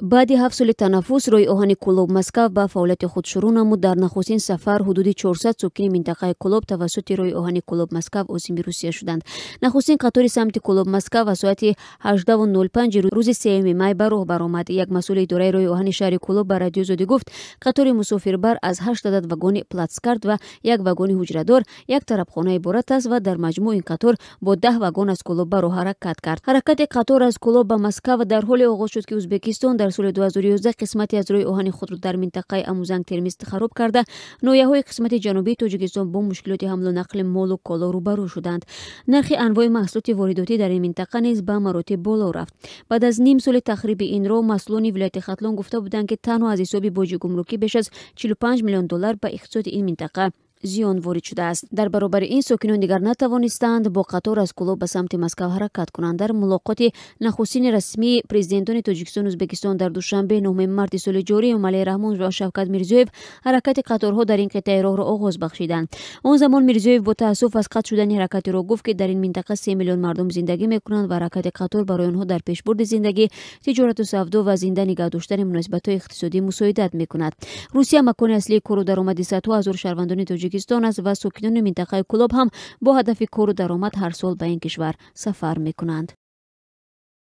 Баъди 7 соли танаффус роҳи оҳани Кӯлоб Москав ба фаъолияти худ шурӯъ намуд. Дар нахустин сафар ҳудуди 400 сокини минтақаи Кӯлоб тавассути роҳи оҳани Кӯлоб Москав озими Русия шуданд. Нахустин қатори самти Кӯлоб Москав аз соати 18:05 рӯзи 3 май ба роҳ баромад. Як масъули идораи роҳи оҳани шаҳри Кӯлоб ба Радиои Озодӣ гуфт, қатори мусофирбар аз ҳашт адад вагони платскарт ва як вагони ҳуҷрадор, як тарабхона иборат аст ва дар маҷмӯъ ин қатор бо 10 вагон аз Кӯлоб ба роҳ ҳаракат кард. Ҳаракати қатор аз Кӯлоб ба Москав дар ҳоле оғоз шуд, ки Ӯзбекистон дар соли 2011 қисмате аз роҳи оҳани худро дар минтақаи Амузанг Термиз хароб карда, ноҳияҳои қисмати ҷанубии Тоҷикистон бо мушкилоти ҳамлу нақли молу коло рӯбарӯ шуданд. Нархи анвои маҳсулоти воридотӣ дар ин минтақа низ ба маротиб боло рафт. Баъд аз ним соли тахриби ин роҳ, масъулони вилояти Хатлон гуфта буданд, ки танҳо аз ҳисоби боҷи гумрукӣ беш аз 45 миллион доллар ба иқтисоди ин минтақа зиён ворид шудааст. Дар баробари ин, сокинон дигар натавонистанд бо қатор аз Кӯлоб ба самти Москав ҳаракат кунанд. Дар мулоқоти нахустини расмии президентони Тоҷикистону Ӯзбекистон дар Душанбе 9 марти соли ҷорӣ, Эмомалӣ Раҳмон ва Шавкат Мирзиёев ҳаракати қаторҳо дар ин қитъаи роҳро оғоз бахшиданд. Он замон Мирзиёев бо таассуф аз қатъ шудани ҳаракати роҳ гуфт, ки дар ин минтақа 3 миллион мардум зиндагӣ мекунанд ва ҳаракати қатор барои онҳо дар пешбурди зиндагӣ, тиҷорату савдо ва зинда нигаҳ доштани муносибатҳои иқтисодӣ мусоидат мекунад. Русия макони аслии кору даромади садҳо ҳазор шаҳрвандони Тоҷикистон аст ва сокинони минтақаи Кӯлоб ҳам бо ҳадафи кору даромад ҳар сол ба ин кишвар сафар мекунанд.